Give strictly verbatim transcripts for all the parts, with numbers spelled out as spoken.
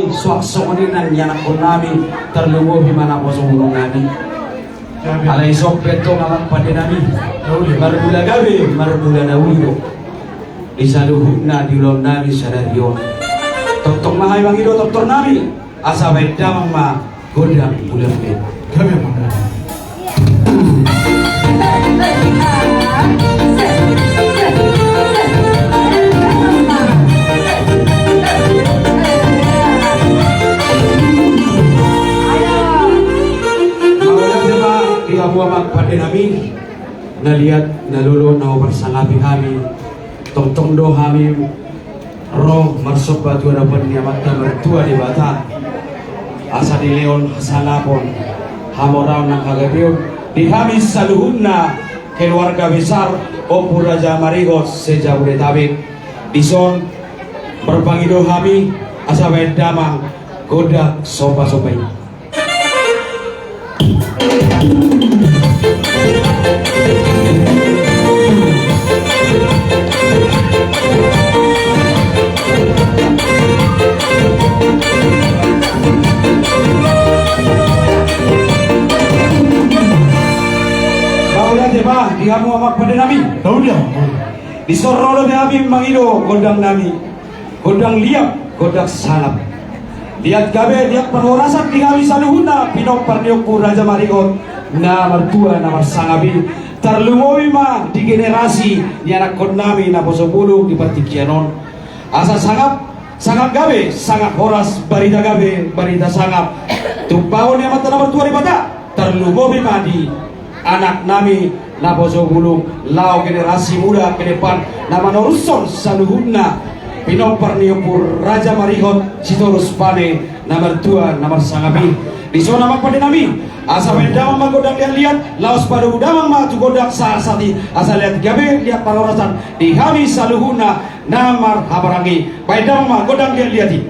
Suang songon i nang ianakkonnami, tarlumobi ma naposobulungnami. Alai sope tong amang pandenami, marmula gabe, marmula na uli do di saluhutna di ulaonnami sadari on. Tongtong ma hami mangido tortornami, asa baen damang ma gondang mula-mula. Gabe ma. Mauliate ma di hamu amang pandenami, na liat, na lolo, na huparsangapi hami. Tongtong do hami ro marsomba tu adopan ni Amanta Martua Debata, asa dilehon hasangapon, hamoraon nang hagabeon di hami saluhutna keluarga besar Ompu Raja Marihot se-Jabodetabek. Dison marpangido hami, asa baen damang gondang somba-somba i. Mauliate ma di hamu amang pandenami. Mauliate. Dison ro do hami mangido gondangnami. Gondang liat, gondang sangap. Liat gabe, liat parhorasan di hami saluhutna pinompar ni Ompu Raja Marihot na martua na marsangap i. Tarlumobi ma di generasi ni anakkonnami naposobulung di partingkian on. Asa sangap, sangap gabe, sangap horas, barita gabe, barita sangap. Tumpahon ni Amanta na Martua Debata, tarlumobi ma di anaknami naposobulung, laho generasi muda ke depan na manorushon saluhutna pinompar ni Ompu Raja Marihot Sitorus Pane na martua na marsangap i. Dison amang pandenami, asa baen damang ma gondang liat-liat, laos padomu damang ma tu gondang sahat-sahat i, asa liat gabe liat parhorasan di hami saluhutna na marhahamaranggi. Baen damang ma gondang liat-liat i.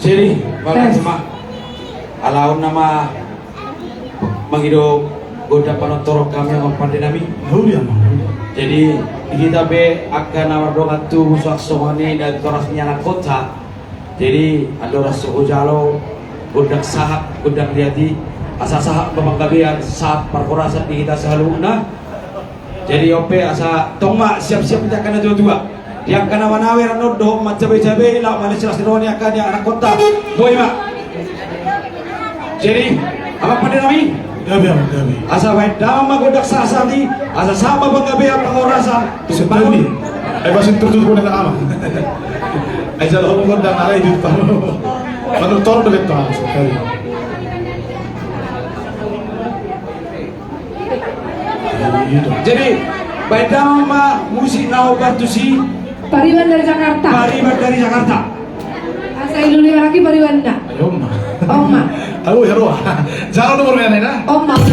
Jadi, makasih ma. Ala on nama mangido gondang panontoron hami amang pandenami. Jadi, di hita pe angka na mardongan tubu suang songon i na di toras ni anakkon ta. Jadi, andorang so hujalo gondang sahat, gondang liat i, asa sahat ma panggabean, sahat parhorasan di hita saluhutna. Jadi on pe asa tong ma siap-siap di angka na tua-tua. Di angka na manawer annon dohot mancabe-cabe laho manasilas ni roha ni angka ni anakkon ta. Boi ma. Jadi amang pandenami, asa baen damang ma gondang sahat-sahat i, asa sahat ma panggabean, parhorasan. Ai pasin turtut pun enak amang. Ai jalo hon gondang alai di tano. Manurtor dolet tano. Jadi baen damang ma musik na hombar tusi. Pariban dari Jakarta. Pariban dari Jakarta. Asa ilului maraki paribanna. Ayo ma. Oma. Tahu ya roa. Jalo nomor mana ya? Oma, oma.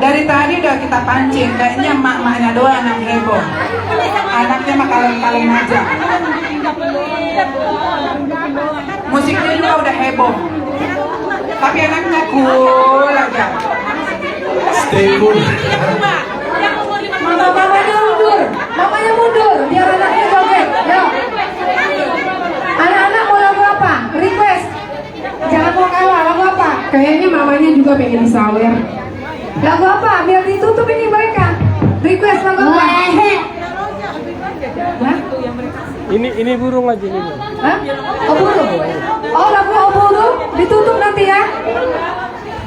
Dari tadi udah kita pancing, kayaknya emak-emaknya doang yang heboh. Anaknya mah kalem-kalem aja. Musiknya juga udah heboh. Tapi anaknya cool aja. Stay cool. Mama, mamanya mundur. Mamanya mundur. Biar anaknya joget. Yuk. Anak-anak mau lagu apa? Request. Jangan mau kalah, lagu apa? Kayaknya mamanya juga pengen disawer. Lagu apa? Biar ditutup ini mereka. Request lagu apa? Hah? Ini ini burung aja ini. Hah? Oh, burung. Oh, lagu Oh Burung ditutup nanti ya.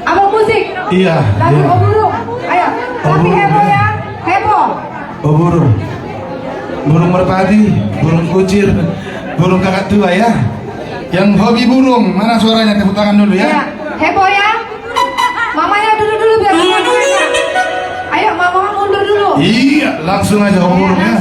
Abang musik. Iya. Lagu Oh Burung. Ayo. Tapi heboh ya. Heboh. Oh burung. Burung merpati, burung kucir, burung kakak tua ya. Yang hobi burung, mana suaranya? Tepuk tangan dulu ya. Iya. Heboh ya. Mamanya dulu dulu biar semua. Ayo mama mundur dulu. Iya, langsung aja Oh Burung ya.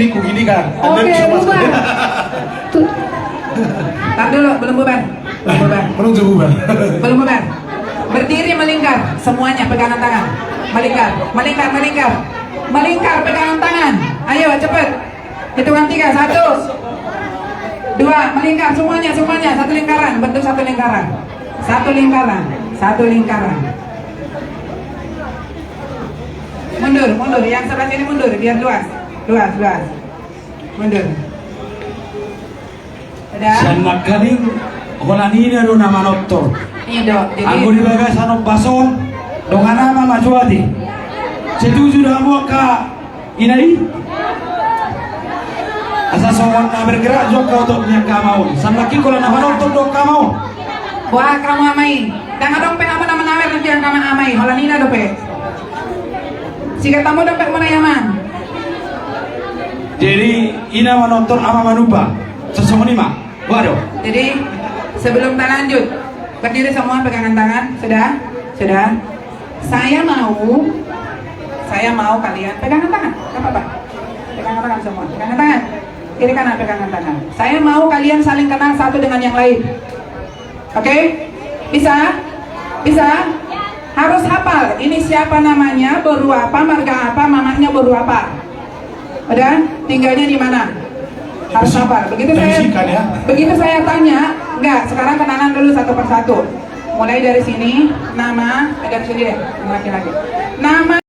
Ini kan. Oke, bubar. Tar dulu, belum bubar. Belum bubar. Belum bubar. Belum bubar. Berdiri melingkar, semuanya pegangan tangan. Melingkar, melingkar, melingkar. Melingkar, pegangan tangan. Ayo, cepet. Hitungan tiga, satu. Dua, melingkar semuanya, semuanya. Satu lingkaran, bentuk satu lingkaran. Satu lingkaran, satu lingkaran. Mundur, mundur. Yang sebelah sini mundur, biar luas. Luas, luas. Mundur. Udah? Sian nangkaning, holan ina do na manortor. Iya, Dok. Jadi anggo di bagasan ombas on, dongan ama ma jo ate. Setuju do hamu angka ina i? Asa songon na bergerak jo angka otot ni angka ama on. Sian nangkin holan na manortor do angka ama on. Boha hamu ama i? Ndang adong pe hamu na manawer nangkin angka ama i. Holan ina dope. Sikat hamu dope muna i, amang. Jadi, ina manortor, ama manumpak. Sasongon i ma. Waduh. Jadi, sebelum ta lanjut, berdiri semua, pegangan tangan. Sudah? Sudah? Saya mau, saya mau kalian pegangan tangan. Nggak apa-apa. Pegangan tangan semua. Pegangan tangan. Kiri kanan pegangan tangan. Saya mau kalian saling kenal satu dengan yang lain. Oke? Bisa? Bisa? Harus hafal. Ini siapa namanya, boru apa, marga apa, mamahnya boru apa. Udah? Tinggalnya di mana? Harus hafal. Begitu saya, begitu saya tanya, enggak, sekarang kenalan dulu satu persatu. Mulai dari sini, nama, eh, dari sini deh, yang laki-laki. Nama,